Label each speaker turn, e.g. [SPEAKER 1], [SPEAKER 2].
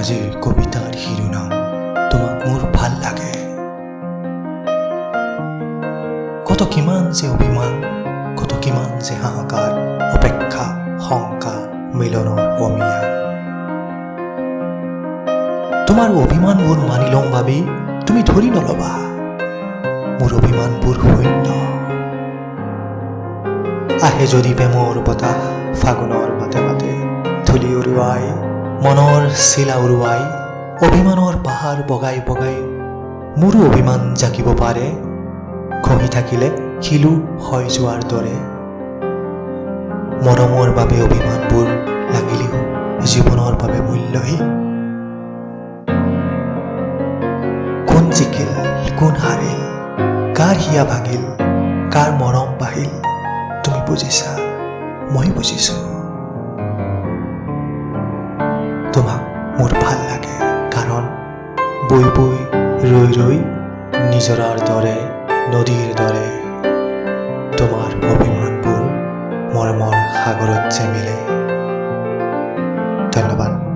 [SPEAKER 1] আজিৰ কবিতাৰ শিৰোনাম তোমাক মোৰ ভাল লাগে। কত কিমান যে অভিমান, কত কিমান যে হাহাকাৰ, অপেক্ষা, শংকা, মিলনৰ অমিয়া। তোমাৰ অভিমানবোৰ মানি লওঁ ভাবি তুমি ধৰি নলবা, মোৰ অভিমানবোৰ শূন্য। আহে যদি প্ৰেমৰ বতাহ ফাগুনৰ বাটে বাটে, ধূলি উৰুৱাই, মনৰ চিলা উৰুৱাই, অভিমানৰ পাহাৰ বগাই বগাই মোৰো অভিমান জাগিব পাৰে, খহি থাকিলে শিলো হৈ যোৱাৰ দৰে। মৰমৰ বাবে অভিমানবোৰ লাগিলেও জীৱনৰ বাবে মূল্যহীন। কোন জিকিল, কোন হাৰিল, কাৰ হিয়া ভাঙিল, কাৰ মৰম বাঢ়িল, তুমি বুজিছা, মই বুজিছো। তোমাক মোৰ ভাল লাগে, কাৰণ বৈ বৈ ৰৈ ৰৈ নিজৰাৰ দৰে, নদীৰ দৰে তোমাৰ অভিমানবোৰ মৰমৰ সাগৰত যে মিলে। ধন্যবাদ।